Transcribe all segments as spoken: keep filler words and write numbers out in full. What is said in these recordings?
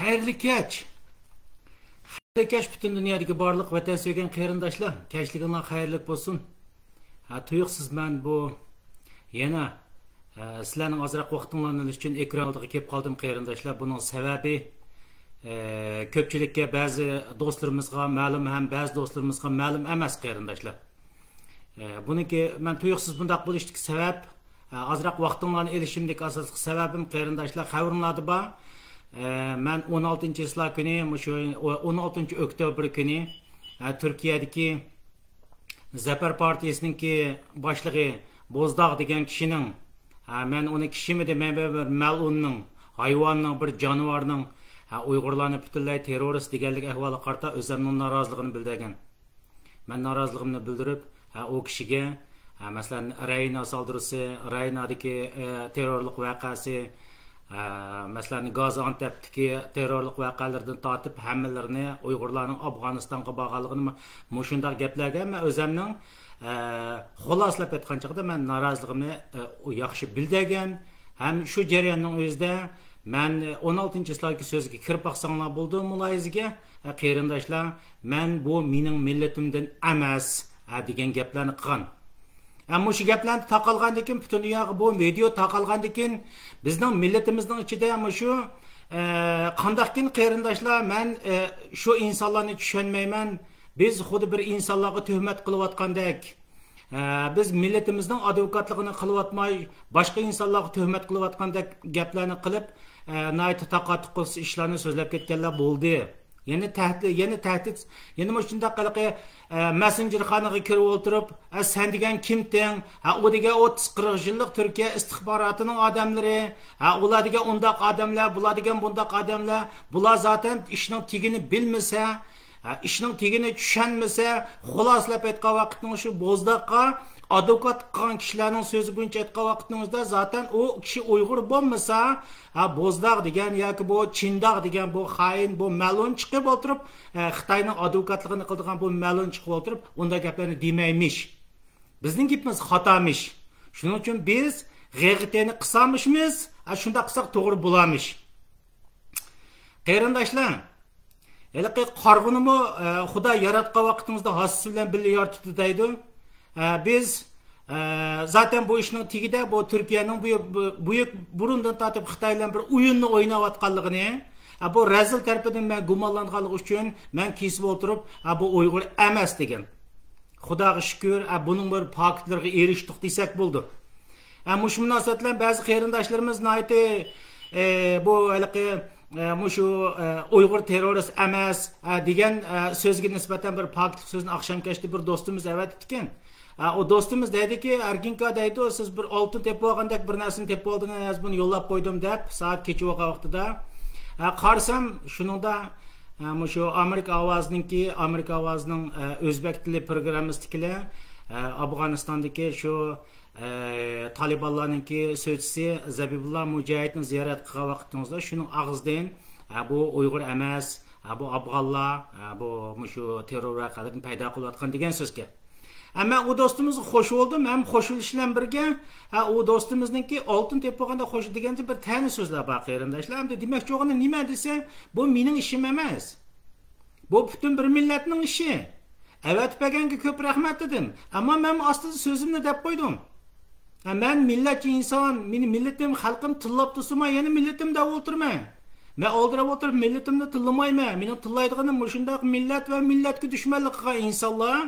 خەيرلىك كەچ. خەيرلىك كەچ پۈتۈن دۇنيادىكى بارلىق ۋەتەن سۆيگەن قېرىنداشلار. كەچلىكىڭلار خەيرلىك بولسۇن. ھە، تۇيۇقسىز مەن بۇ يەنە، ھە، سىلەرنىڭ ئازراق ۋاقتىڭلارنى ئېلىش ئۈچۈن ئېكران ئالدىغا كېلىپ قالدىم، قېرىنداشلار. بۇنىڭ سەۋەبى، ھە، كۆپچىلىككە، بەزى دوستلىرىمىزغا مەلۇم ھەم بەزى دوستلىرىمىزغا مەلۇم ئەمەس، قېرىنداشلار. ئە، بۇنىڭكى مەن تۇيۇقسىز بۇنداق بولۇشتىكى سەۋەب، ئە، ئازراق ۋاقتىڭلارنى ئېلىشىمدىكى ئاساسلىق سەۋەبىم، قېرىنداشلار، خەۋىرىڭلاردا بار. ئە، مەن ئون ئالتىنچى چىسلا كۈنى، مۇشۇ ئون ئالتىنچى ئۆكتەبىر كۈنى، ئە، تۈركىيەدىكى زەپەر پارتىيىسىنىڭكى باشلىقى بوزداغ دېگەن كىشىنىڭ، ئە، مەن ئۇنى كىشىمۇ دېمەيمەن، بىر مەلئۇننىڭ، ھايۋاننىڭ، بىر جانىۋارنىڭ، ئە، ئۇيغۇرلارنى پۈتۈنلەي تېررورىست دېگەنلىك ئەھۋالىغا قارىتا ئۆزەمنىڭ نارازىلىقىنى بىلدۈرگەن. مەن نارازىلىقىمنى بىلدۈرۈپ، ھە، ئۇ كىشىگە، ھە، مەسىلەن، رەينا سالدۇرۇسى، رەينادىكى، ئە، تېررورلۇق ۋەقەسى، ھە، مەسىلەن، گازىئانتەپتىكى تېررورلۇق ۋەقەلىرىدىن تارتىپ ھەممىلىرىنى ئۇيغۇرلارنىڭ ئافغانىستانغا بارغانلىقىنى، مۇشۇنداق گەپلەرگە مەن ئۆزەمنىڭ، ئە، خۇلاسىلەپ ئېيتقان چېغىدا مەن نارازىلىقىمنى، ئە، ياخشى بىلدۈرگەن. ھەم شۇ جەرياننىڭ ئۆزىدە مەن ئون ئالتىنچى چىسلادىكى سۆزگە كىرىپ باقساڭلار بولىدۇ، مۇلاھىزىگە. ئە، قېرىنداشلار، مەن بۇ مېنىڭ مىللىتىمدىن ئەمەس، ئە، دېگەن گەپلەرنى قىلغان. ئە، مۇشۇ گەپلەرنى تارقالغاندىن كېيىن، پۈتۈن دۇنياغا بۇ ۋىدېئو تارقالغاندىن كېيىن، بىزنىڭ مىللىتىمىزنىڭ ئىچىدە مۇشۇ، ئە، قانداقكىن قېرىنداشلار، مەن، ئە، شۇ ئىنسانلارنى چۈشەنمەيمەن. بىز خۇددى بىر ئىنسانلارغا تۆھمەت قىلىۋاتقاندەك، ئە، بىز مىللىتىمىزنىڭ ئادۋوكاتلىقىنى قىلىۋاتماي، باشقا ئىنسانلارغا تۆھمەت قىلىۋاتقاندەك گەپلەرنى قىلىپ، ئە، ناھايىتى تاقاتلىق قىلسا ئىشلارنى سۆزلەپ كەتكەنلەر بولدى. يەنە تەھدىت، يەنە تەھدىت، يەنە مۇشۇنداق ھېلىقى، ئە، مەسسېنجېرخانىغا كىرىپ ئولتۇرۇپ، ئە، سەن دېگەن كىمتىڭ؟ ھە، ئۇ دېگەن ئوتتۇز قىرىق يىللىق تۈركىيە ئىستىخباراتىنىڭ ئادەملىرى. ھە، ئۇلار دېگەن ئۇنداق ئادەملەر، بۇلار دېگەن بۇنداق ئادەملەر. بۇلار زاتەن ئىشنىڭ تېگىنى بىلمىسە، ھە، ئىشنىڭ تېگىنى چۈشەنمىسە، خۇلاسىلەپ ئېيتقان ۋاقىتنىڭ شۇ بوزداققا ئادۋوكاتلىق قىلغان كىشىلەرنىڭ سۆزى بويىچە ئېيتقان ۋاقىتنىڭىزدا زاتەن ئۇ كىشى ئۇيغۇر بولمىسا، ھە، بوزداغ دېگەن ياكى بۇ چىنداغ دېگەن بۇ خائىن، بۇ مەلئۇن چىقىپ ئولتۇرۇپ، ھە، خىتاينىڭ ئادۋوكاتلىقىنى قىلىدىغان بۇ مەلئۇن چىقىپ ئولتۇرۇپ ئۇنداق گەپلەرنى دېمەيمىش. بىزنىڭ گېپىمىز خاتامىش. شۇنىڭ ئۈچۈن بىز غېغىتېنى قىسامىشمىز، ھە، شۇنداق قىلساق توغرا بولامىش. قېرىنداشلار، ھېلىقى قارىغۇنىمۇ، ئە، خۇدا ياراتقان ۋاقتىمىزدا ھاسىسى بىلەن بىللە يارىتىپتۇ دەيدۇ. ئە، بىز، ئە، زاتەن بۇ ئىشنىڭ تېگىدە، بۇ تۈركىيەنىڭ بۇ، بۇ، بۇ بۇرۇندىن تارتىپ خىتاي بىلەن بىر ئويۇننى ئويناۋاتقانلىقىنى، ئە، بۇ رەزىل تەرىپىدىن مەن گۇمانلانغانلىقى ئۈچۈن مەن كېسىپ ئولتۇرۇپ، ئە، بۇ ئۇيغۇر ئەمەس دېگەن. خۇداغا شۈكۈر، ئە، بۇنىڭ بىر پاكىتلىرىغا ئېرىشتۇق دېسەك بولىدۇ. ئە، مۇشۇ مۇناسىۋەت بىلەن بەزى قېرىنداشلىرىمىز ناھايىتى، ئە، بۇ ھېلىقى، ئە، مۇشۇ، ئە، ئۇيغۇر تېررورىست ئەمەس، ئە، دېگەن، ئە، سۆزگە نىسبەتەن بىر پاكىتلىق سۆزنى ئاخشام كەچتە بىر دوستىمىز ئەۋەتىپتىكەن. ئە، ئۇ دوستىمىز دەيدىكى، ئەركىنكا دەيدۇ، سىز بىر ئالتۇن تېپىپ ئالغاندەك بىر نەرسىنى تېپىپ ئالدىڭىز، بۇنى يوللاپ قويدۇم دەپ، سائەت كېچە بولغان ۋاقتىدا. ئە، قارىسام، شۇنىڭدا، ئە، مۇشۇ ئامېرىكا ئاۋازىنىڭكى، ئامېرىكا ئاۋازىنىڭ، ئە، ئۆزبەك تىلى پروگراممىسىدىكىلەر، ئە، ئافغانىستاندىكى شۇ، ئە، تالىبانلارنىڭكى سۆزچىسى زەبىبۇللا مۇجاھىدنى زىيارەت قىلغان ۋاقتىڭىزدا شۇنىڭ ئاغزىدىن، ئە، بۇ ئۇيغۇر ئەمەس، ئە، بۇ ئافغانلار، ئە، بۇ مۇشۇ تېررور ۋەقەلىرىنى پەيدا قىلىۋاتقان دېگەن سۆزكەن. ئە، مەن ئۇ دوستىمىزغا خوش بولدۇم، ھەم خوش بولۇش بىلەن بىرگە، ئە، ئۇ دوستىمىزنىڭكى ئالتۇن تېپىپ بولغاندا خوش دېگەندە بىر تەنە سۆزلەر بار، قېرىنداشلار. ئەمدى دېمەكچى بولغىنىم نېمە دېسە، بۇ مېنىڭ ئىشىم ئەمەس. بۇ پۈتۈن بىر مىللەتنىڭ ئىشى. ئەۋەتىپ بەرگەنگە كۆپ رەھمەت دېدىم. ئەمما مەن ئاستىدا سۆزۈمنى دەپ قويدۇم. ھە، مەن مىللەتچى ئىنسان، مېنى مىللىتىم، خەلقىم تىللاپ تۇرسىمۇ، يەنە مىللىتىم دەپ ئولتۇرىمەن. مەن ئالدىراپ ئولتۇرۇپ مىللىتىمنى تىللىمايمەن. مېنىڭ تىللايدىغىنىم مۇشۇنداق مىللەت ۋە مىللەتكە دۈشمەنلىك قىلغان ئىنسانلار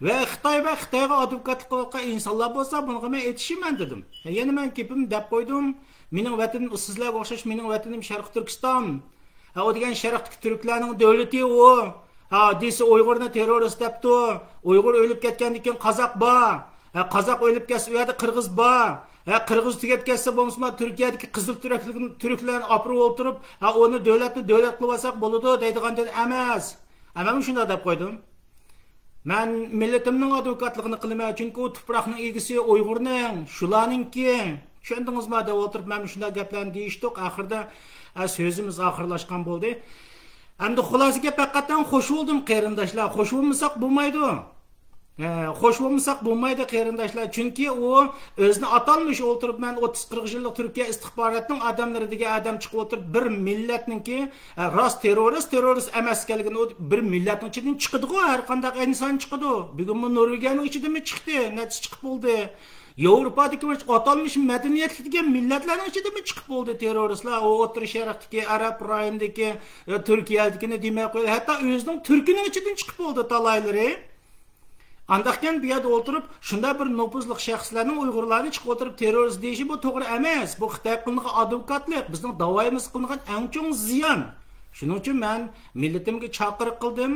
ۋە خىتاي ۋە خىتايغا ئادۋوكاتلىق قىلىۋاتقان ئىنسانلار بولسا، بۇنىڭغا مەن ئېتىشىمەن دېدىم. يەنە مەن گېپىمنى دەپ قويدۇم. مېنىڭ ۋەتىنىم سىزلەرگە ئوخشاش، مېنىڭ ۋەتىنىم شەرقىي تۈركىستان. ھە، ئۇ دېگەن شەرقتىكى تۈركلەرنىڭ دۆلىتى ئۇ. ھە، دېسە ئۇيغۇرنى تېررورىست دەپتۇ، ئۇيغۇر ئۆلۈپ كەتكەندىن كېيىن قازاق بار. ھە، قازاق ئۆلۈپ كەتسە ئۇ يەردە قىرغىز بار. ھە، قىرغىز تۈگەپ كەتسە بولمىسىمۇ تۈركىيەدىكى قىزىل تۈرەكلىك-، تۈركلەرنى ئاپىرىپ ئولتۇرۇپ، ھە، ئۇنى دۆلەتنى دۆلەت قىلىۋالساق بولىدۇ دەيدىغاندىن ئەمەس. ھە، مەنمۇ شۇنداق دەپ قويدۇم. مەن مىللىتىمنىڭ ئادۋوكاتلىقىنى قىلىمەن، چۈنكى ئۇ تۇپراقنىڭ ئىگىسى ئۇيغۇرنىڭ، شۇلارنىڭكى. چۈشەندىڭىزما دەپ ئولتۇرۇپ، مەن شۇنداق گەپلەرنى دېيىشتۇق. ئاخىرىدا، ئە، سۆزىمىز ئاخىرلاشقان بولدى. ئەمدى خۇلاسە گەپ، ھەقىقەتەن خوش بولدۇم، قېرىنداشلار. خوش بولمىساق بولمايدۇ. ئە، خوش بولمىساق بولمايدۇ، قېرىنداشلار. چۈنكى ئۇ ئۆزىنى ئاتالمىش ئولتۇرۇپ، مەن ئوتتۇز قىرىق يىللىق تۈركىيە ئىستىخباراتنىڭ ئادەملىرى دېگەن ئادەم چىقىپ ئولتۇرۇپ، بىر مىللەتنىڭكى، ئە، راست تېررورىست، تېررورىست ئەمەس ئىكەنلىكىنى ئۇ بىر مىللەتنىڭ ئىچىدىن چىقىدىغۇ، ھەر قانداق ئىنسان چىقىدۇ. بۈگۈنمۇ نورۋېگىيەنىڭ ئىچىدىنمۇ چىقتى، نەچچە چىقىپ بولدى. ياۋروپادىكى مۇشۇ ئاتالمىش مەدەنىيەتلىك دېگەن مىللەتلەرنىڭ ئىچىدىنمۇ چىقىپ بولدى تېررورىستلار. ئۇ ئوتتۇرا شەرقتىكى، ئەرەب رايونىدىكى، ئە، تۈركىيەدىكىنى دېمەي قويايلى، ھەتتا ئۆزىنىڭ تۈركىنىڭ ئىچىدىن چىقىپ بولدى تالايلىرى. ئانداقكەن بۇ يەردە ئولتۇرۇپ، شۇنداق بىر نوپۇزلۇق شەخسلەرنىڭ ئۇيغۇرلارنى چىقىپ ئولتۇرۇپ تېررورىست دېيىشى بۇ توغرا ئەمەس. بۇ خىتاي قىلىنغان ئادۋوكاتلىق، بىزنىڭ داۋايىمىزغا قىلىنغان ئەڭ چوڭ زىيان. شۇنىڭ ئۈچۈن مەن مىللىتىمگە چاقىرىق قىلدىم.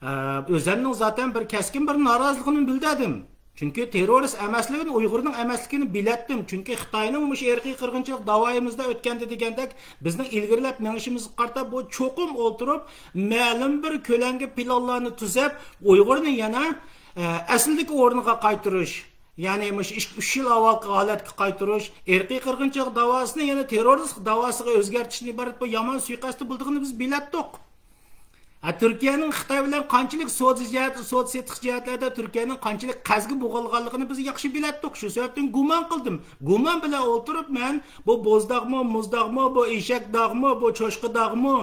ئە، ئۆزەمنىڭ زاتەن بىر كەسكىن بىر نارازىلىقىمنى بىلدۈردۈم. چۈنكى تېررورىست ئەمەسلىكىنى، ئۇيغۇرنىڭ ئەمەسلىكىنى بىلەتتىم. چۈنكى خىتاينىڭ مۇشۇ ئىرقىي قىرغىنچىلىق داۋايىمىزدا ئۆتكەندە دېگەندەك، بىزنىڭ ئىلگىرىلەپ مېڭىشىمىزغا قارىتا بۇ چوقۇم ئولتۇرۇپ، مەلۇم بىر كۆلەمگە پىلانلارنى تۈزەپ، ئۇيغۇرنى يەنە، ئە، ئەسلىدىكى ئورنىغا قايتۇرۇش، يەنى مۇشۇ ئىككى، ئۈچ يىل ئاۋۋالقى ھالەتكە قايتۇرۇش، ئىرقىي قىرغىنچىلىق داۋاسىنى يەنە تېررورىستلىق داۋاسىغا ئۆزگەرتىشتىن ئىبارەت بۇ يامان سۇيىقەستنى بولىدىغىنىنى بىز بىلەتتۇق. ھە، تۈركىيەنىڭ خىتاي بىلەن قانچىلىك سودا جەھەت، سودا سېتىق جەھەتلەردە تۈركىيەنىڭ قانچىلىك قەرزگە بوغۇلغانلىقىنى بىز ياخشى بىلەتتۇق. شۇ سەۋەبتىن گۇمان قىلدىم. گۇمان بىلەن ئولتۇرۇپ مەن بۇ بوزداغمۇ، مۇزداغمۇ، بۇ ئېشەك داغمۇ، بۇ چوشقا داغمۇ،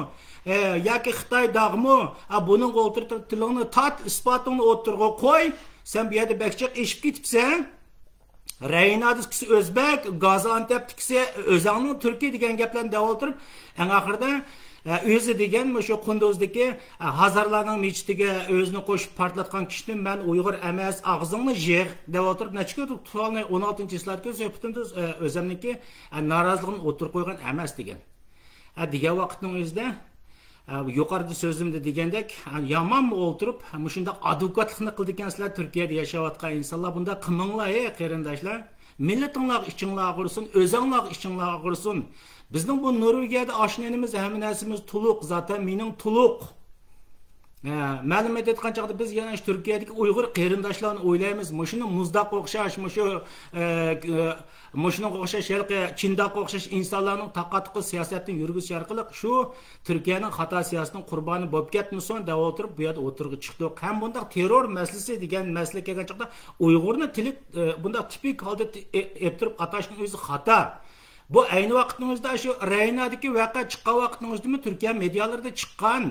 ئە، ياكى خىتاي داغمۇ؟ ئا، بۇنىڭغا ئولتۇرۇپ تۇرۇپ تىلىڭنى تارت، ئىسپاتىڭنى ئوتتۇرىغا قوي. سەن بۇ يەردە بەك جىق ئېشىپ كېتىپسەن. رەينادىكىسى ئۆزبەك، گازىئانتەپتىكىسى ئۆزەڭنىڭ تۈركى دېگەن گەپلەرنى دەۋاتۇرۇپ، ئەڭ ئاخىرىدا، ئە، ئۆزى دېگەن مۇشۇ قۇندۇزدىكى، ئە، ھازارلارنىڭ مېچىتىگە ئۆزىنى قوشۇپ پارتلاتقان كىشىنى مەن ئۇيغۇر ئەمەس، ئاغزىڭنى يىغ دەۋاتۇرۇپ، نەچچە كۈن تۇتۇۋالماي، ئون ئالتىنچى چىسلادىكى سۆھبىتىمدە، ئە، ئۆزەمنىڭكى، ئە، نارازىلىقىنى ئوتتۇرىغا قويغان ئەمەس دېگەن. ھە، دېگەن ۋاقىتنىڭ ئۆزىدە، ھە، يۇقىرىدا سۆزلىرىمدە دېگەندەك، ھە، يامانمۇ ئولتۇرۇپ، ھە، مۇشۇنداق ئادۋوكاتلىقنى قىلىدىكەنسىلەر، تۈركىيەدە ياشاۋاتقان ئىنسانلار، بۇنداق قىلماڭلار، ھەي، قېرىنداشلار. مىللىتىڭلارغا ئىچىڭلار ئاغرىسۇن، ئۆزەڭلارغا ئىچىڭلار ئاغرىسۇن. بىزنىڭ بۇ نورۋېگىيەدە ئاشنا-ئىنىمىز، ھەممە نەرسىمىز تولۇق، زاتەن مېنىڭ تولۇق. ھە، مەلۇم ئېيتىۋاتقان چاغدا بىز يەنە شۇ تۈركىيەدىكى ئۇيغۇر قېرىنداشلارنى ئويلايمىز. مۇشۇنى مۇزداق ئوخشاش، مۇشۇ، ئە، مۇشۇنىڭغا ئوخشاش، ھېلىقى چىنداققا ئوخشاش ئىنسانلارنىڭ تاقا-تۇقا سىياسەتنى يۈرگۈزۈشى ئارقىلىق شۇ تۈركىيەنىڭ خاتا سىياسىتىنىڭ قۇربانى بولۇپ كەتمىسۇن دەپ ئولتۇرۇپ، بۇ يەردە ئوتتۇرىغا چىقتۇق. ھەم بۇنداق تېررور مەسىلىسى دېگەن مەسىلىگە كەلگەن چاغدا ئۇيغۇرنى تىلىك، ئە، بۇنداق تىپىك ھالدا تى-، ئە-، ئېلىپ تۇرۇپ ئاتاشنىڭ ئۆزى خاتا. بۇ ئەينى ۋاقىتنىڭ ئۆزىدە شۇ رەينادىكى ۋەقە چىققان ۋاقىتنىڭ ئۆزىدىمۇ تۈركىيە مېدىيالىرىدا چىققان.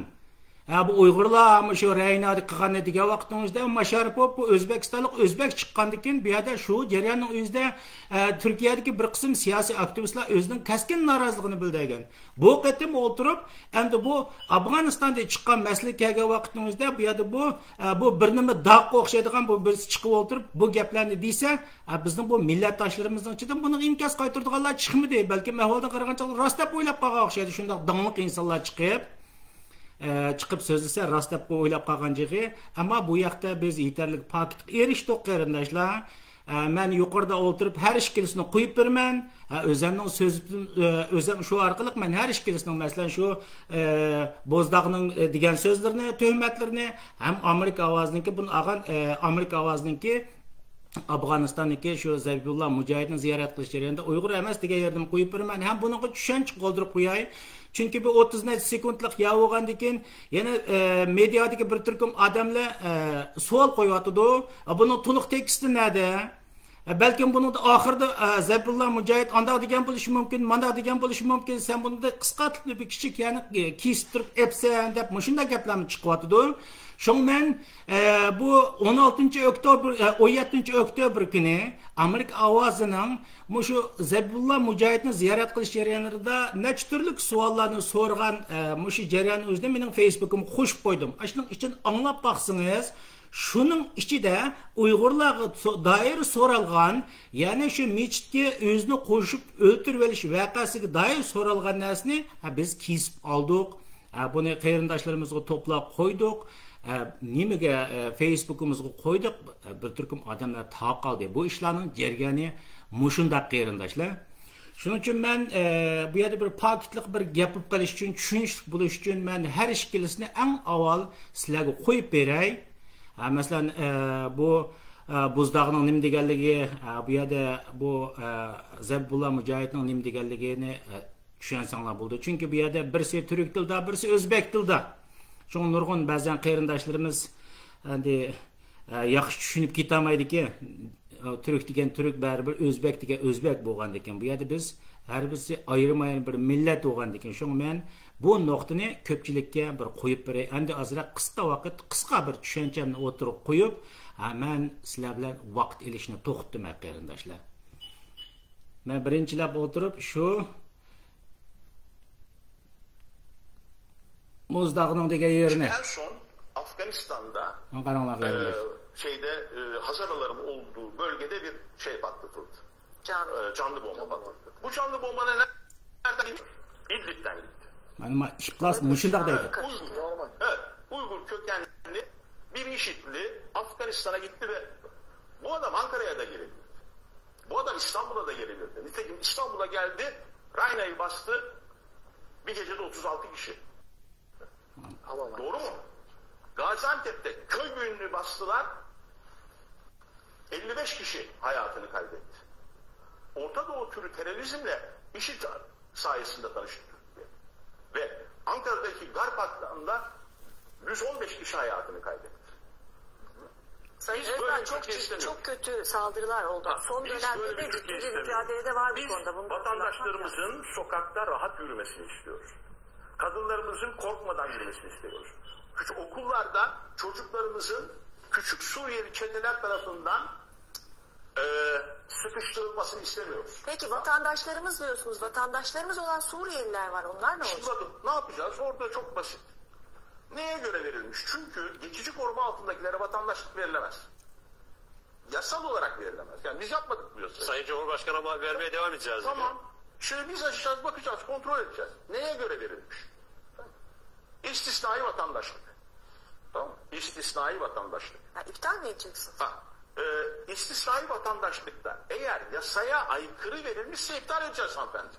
ھە، بۇ ئۇيغۇرلار مۇشۇ رەينادا قىلغاننى دېگەن ۋاقىتنىڭ ئۆزىدە ماشارىپوف بۇ ئۆزبېكىستانلىق ئۆزبەك چىققاندىن كېيىن، بۇ يەردە شۇ جەرياننىڭ ئۆزىدە، ئە، تۈركىيەدىكى بىر قىسىم سىياسىي ئاكتىۋىستلار ئۆزىنىڭ كەسكىن نارازىلىقىنى بىلدۈرگەن. بۇ قېتىم ئولتۇرۇپ، ئەمدى بۇ ئافغانىستاندا چىققان مەسىلە كەلگەن ۋاقىتنىڭ ئۆزىدە، بۇ يەردە بۇ، ئە، بۇ بىر نېمە داغقا ئوخشايدىغان بۇ بىرسى چىقىپ ئولتۇرۇپ، بۇ گەپلەرنى دېسە، ئە، بىزنىڭ بۇ مىللەتداشلىرىمىزنىڭ ئىچىدىن بۇنىڭغا ئىنكاس قايتۇرىدىغانلار چىقمىدى. بەلكىم ئەھۋالدىن قارىغان چاغدا راست دەپ ئويلاپ قالغان ئوخشايدۇ، شۇنداق داڭلىق ئىنسانلار چىقىپ. ئە، چىقىپ سۆزلىسە راست دەپ ئويلاپ قالغان جېغى. ئەمما بۇ ياقتا بىز يېتەرلىك پاكىتقا ئېرىشتۇق، قېرىنداشلار. ئە، مەن يۇقىرىدا ئولتۇرۇپ ھەر ئىككىلىسىنى قويۇپ بېرىمەن. ئە، ئۆزەمنىڭ سۆزى، ئە، ئۆزەم شۇ ئارقىلىق مەن ھەر ئىككىلىسىنىڭ، مەسىلەن، شۇ، ئە، بوزداغنىڭ، ئە، دېگەن سۆزلىرىنى، تۆھمەتلىرىنى ھەم ئامېرىكا ئاۋازىنىڭكى بۇنى ئالغان، ئە، ئامېرىكا ئاۋازىنىڭكى ئافغانىستاندىكى شۇ زەبىھۇللا مۇجاھىدنى زىيارەت قىلىش جەريانىدا ئۇيغۇر ئەمەس دېگەن يېرىدىن قويۇپ بېرىمەن ھەم بۇنىڭغا چۈشەنچە قالدۇرۇپ قوياي. چۈنكى بۇ ئوتتۇز نەچچە سېكۇنتلۇق يا بولغاندىن كېيىن يەنە، ئە، مېدىيادىكى بىر تۈركۈم ئادەملەر، ئە، سوئال قويۇۋاتىدۇ. ئە، بۇنىڭ تولۇق تېكىستى نەدە؟ ئە، بەلكىم بۇنىڭدا ئاخىرىدا، ئە، زەبىھۇللا مۇجاھىد ئانداق دېگەن بولۇشى مۇمكىن، مانداق دېگەن بولۇشى مۇمكىن، سەن بۇنى قىسقارتىپ بىر كىچىك يەنى، ئە، كېسىپ تۇرۇپ ئەپسەن دەپ مۇشۇنداق گەپلەرمۇ چىقىۋاتىدۇ. شۇڭا مەن، ئە، بۇ ئون ئالتىنچى ئۆكتوبىر، ئە، ئون يەتتىنچى ئۆكتوبىر كۈنى ئامېرىكا ئاۋازىنىڭ مۇشۇ زەبىھۇللا مۇجاھىدنى زىيارەت قىلىش جەريانلىرىدا نەچچە تۈرلۈك سوئاللارنى سورىغان، ئە، مۇشۇ جەريان ئۆزىدە مېنىڭ فېيسبۇكىمغا قوشۇپ قويدۇم. ئاشۇنىڭ ئىچىدىن ئاڭلاپ باقسىڭىز، شۇنىڭ ئىچىدە ئۇيغۇرلارغا سو-، دائىر سورالغان، يەنى شۇ مېچىتكە ئۆزىنى قوشۇپ ئۆلتۈرۈۋېلىش ۋەقەسىگە دائىر سورالغان نەرسىنى، ھە، بىز كېسىپ ئالدۇق. ھە، بۇنى قېرىنداشلىرىمىزغا توپلاپ قويدۇق. ھە، نېمىگە، ھە، فېيسبۇكىمىزغا قويدۇق. ھە، بىر تۈركۈم ئادەملەر تاقالدى. بۇ ئىشلارنىڭ جەريانى مۇشۇنداق، قېرىنداشلار. شۇنىڭ ئۈچۈن مەن، ئە، بۇ يەردە بىر پاكىتلىق بىر گەپ بولۇپ قېلىش ئۈچۈن، چۈشىنىشلىك بولۇش ئۈچۈن مەن ھەر ئىككىلىسىنى ئەڭ ئاۋۋال سىلەرگە قويۇپ بېرەي. ھە، مەسىلەن، ئە، بۇ، ئە، بۇزداغنىڭ نېمە دېگەنلىكى، ئە، بۇ يەردە بۇ، ئە، زەبىھۇللا مۇجاھىدنىڭ نېمە دېگەنلىكىنى، ئە، چۈشەنسەڭلار بولىدۇ. چۈنكى بۇ يەردە بىرسى تۈرك تىلدا، بىرسى ئۆزبەك تىلدا. شۇڭا نۇرغۇن بەزەن قېرىنداشلىرىمىز ئەمدى ئە، ياخشى چۈشىنىپ كېتەلمەيدىكەن. تۈرك دېگەن تۈرك، بەرىبىر ئۆزبەك دېگەن ئۆزبەك بولغاندىكىن، بۇ يەردە بىز ھەر بىرسى ئايرىم-ئايرىم بىر مىللەت بولغاندىكىن، شۇڭا مەن بۇ نۇقتىنى كۆپچىلىككە بىر قويۇپ بېرەي. ئەمدى ئازراق قىسقا ۋاقىت، قىسقا بىر چۈشەنچەمنى ئوتتۇرىغا قويۇپ، ھە، مەن سىلەر بىلەن ۋاقىت ئېلىشنى توختىتىمەن، قېرىنداشلار. مەن بىرىنچىلەپ ئولتۇرۇپ شۇ موزداغنىڭ دېگەن يېرىنى. En son Afganistan'da قاراڭلار، e, قېرىنداش. Şeyde, e, Hazaraların olduğu bölgede bir şey patlatıldı. Canlı. E, canlı bomba patlattı. Bu canlı bomba ne, nereden gitti? İdlib'den gitti. مانا ما ئىپلاس مۇشۇنداق دەيدۇ. Uygur, evet, Uygur kökenli bir işitli Afganistan'a gitti ve bu adam Ankara'ya da gelebilirdi. Bu adam İstanbul'a da gelebilirdi. Nitekim İstanbul'a geldi, Rayna'yı bastı, bir gecede otuz altı kişi. Doğru mu? Gaziantep'te köy büyüğünü bastılar, elli beş kişi hayatını kaybetti. Orta Doğu türü terörizmle işit sayesinde tanıştı Türkiye. Ve Ankara'daki Garp katliamında yüz on beş kişi hayatını kaybetti. Sayın Biz böyle Özkan, bir çok Türkiye ciddi, istemiyoruz. Çok kötü saldırılar oldu. Ha, Son biz dönemde böyle bir de ciddi Türkiye bir istemiyoruz. Mücadele de var bu Biz konuda. Bunu vatandaşlarımızın sokakta rahat yürümesini istiyoruz. Kadınlarımızın korkmadan yürümesini istiyoruz. Küçük okullarda çocuklarımızın küçük Suriyeli çeteler tarafından e, sıkıştırılmasını istemiyoruz. Peki vatandaşlarımız diyorsunuz, vatandaşlarımız olan Suriyeliler var, onlar ne Şimdi olacak? Bakın, ne yapacağız? Orada çok basit. Neye göre verilmiş? Çünkü geçici koruma altındakilere vatandaşlık verilemez. Yasal olarak verilemez. Yani biz yapmadık bu yasayı. Sayın Cumhurbaşkanı ama vermeye devam edeceğiz dedi. Tamam. Şimdi biz açacağız, bakacağız, kontrol edeceğiz. Neye göre verilmiş? İstisnai vatandaşlık. Tamam mı? İstisnai vatandaşlık. Ha, iptal mi edeceksiniz? Ha, e, istisnai vatandaşlıkta eğer yasaya aykırı verilmişse iptal edeceğiz hanımefendi.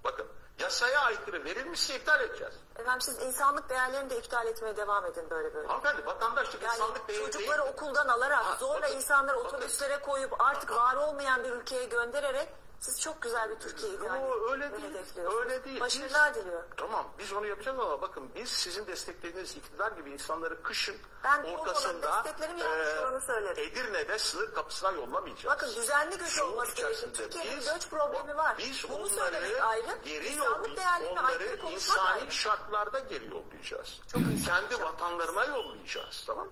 Bakın, yasaya aykırı verilmişse iptal edeceğiz. Efendim, siz insanlık değerlerini de iptal etmeye devam edin böyle böyle. Hanımefendi, vatandaşlık Yani insanlık değeri çocukları değil. Okuldan alarak, Ha, zorla bakın, insanları bakın. Otobüslere koyup artık Bakın. Var olmayan bir ülkeye göndererek siz çok güzel bir Türkiye ilan Yo, öyle değil. Hedefliyorsunuz. Öyle değil. Başarılar Biz, diliyorum. Tamam, biz onu yapacağız ama bakın, biz sizin desteklediğiniz iktidar gibi insanları kışın Ben ortasında, desteklerim yanlış e, olanı söylerim. Edirne'de sınır kapısına yollamayacağız. Bakın, düzenli göç Şu olması gerekiyor. içerisinde Türkiye'nin biz, göç problemi var. Biz Bunu onları söylemek ayrı, geri insanlık yollayıp değerlerine onları aykırı konuşmak insani ayrı. Şartlarda geri yollayacağız. Çok iyi. Kendi vatanlarına yollayacağız, tamam?